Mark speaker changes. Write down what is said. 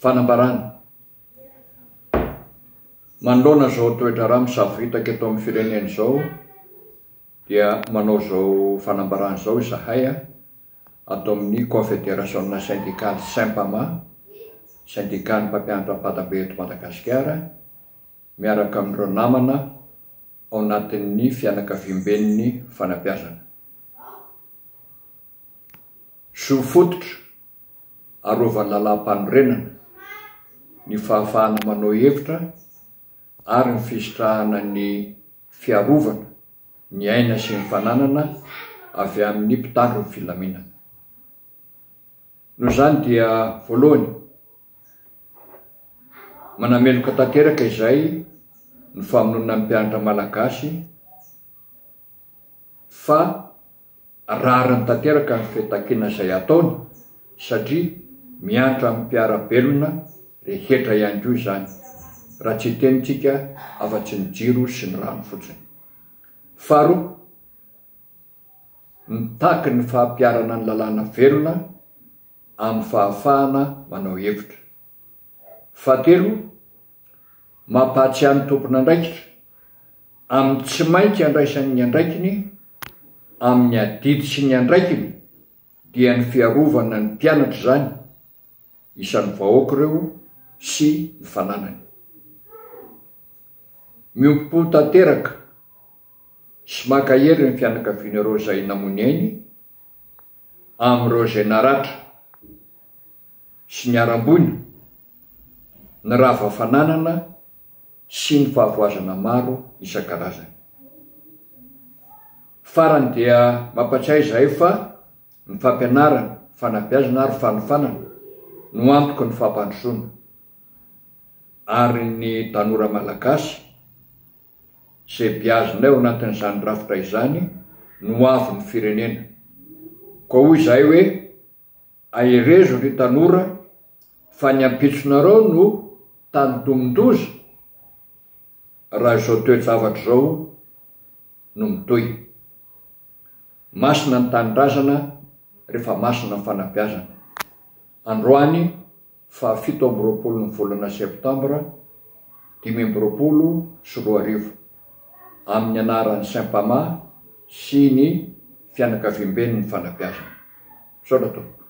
Speaker 1: Fanambarana, Manoloana izao toe-draharaha misavoritaka eto amin'ny firenena izao dia manao izao fanambarana izao izahay ato amin'ny Konfederasiona Sendikaly Sempama, Sendikan'ny Mpampianatra Mpadabe eto Madagasikara, miaraka amin'ireo namana ao anatin'ny fianakaviamben'ny fanabeazana. Zo fototra arovan'ny lalàmpanorenana ny fahafahana manao hevitra ary ny fisitrahana ny fiarovana ny aina sy ny fananana avy amin'ny mpitandro ny filaminana. Noho izany dia voalohany, manameloka tanteraka izay ny famonoana ny mpianatra malagasy fa Rariny tanteraka ny fitakiana izay ataony satria miantra amin'ny mpiara-belona rehetra ihany koa izany, raha tsy hiteny tsika afa-tsy ny jiro sy ny rano fotsiny. Faharoa, mitaky ny fampiharana ny lalàna velona amin'ny fahafahana manao hevitra. Fahatelo, mampahatsiahy ny tompon'andraikitra amin'ny tsy maintsy andraisany ny andraikiny amin'ny adidy sy ny andraikiny dia ny fiarovana ny mpianatra izany, isan'ny vahoaka ireo sy ny fananany. Miombom-po tanteraka sy mankahery ny fianakavian'ireo izay namoy ny ainy, amin'ireo izay naratra sy niharam-boina, ny rava fananana sy ny fahavoazana maro isan-karazany. Farany dia mampatsiahy izahay fa ny fampianarana, fanabeazana ary fanofanana no antoky ny fampandrosoana ary ny tanora malagasy izay beazinay ao anatin'izany rafitra izany no hoavin'ny firenena. Koa hoy izahay hoe Aherezo ry tanora fa ny ampitsonareo no tandindomin-doza raha izao toe-javatra izao no mitohy. Masina ny tanindrazana rehefa masina ny fanabeazana. Androany faha 27 ny volana septambra 2025, amin'ny anaran'ny Sempama sy ny fianakaviamben'ny fanabeazana. Misaotra tompoko.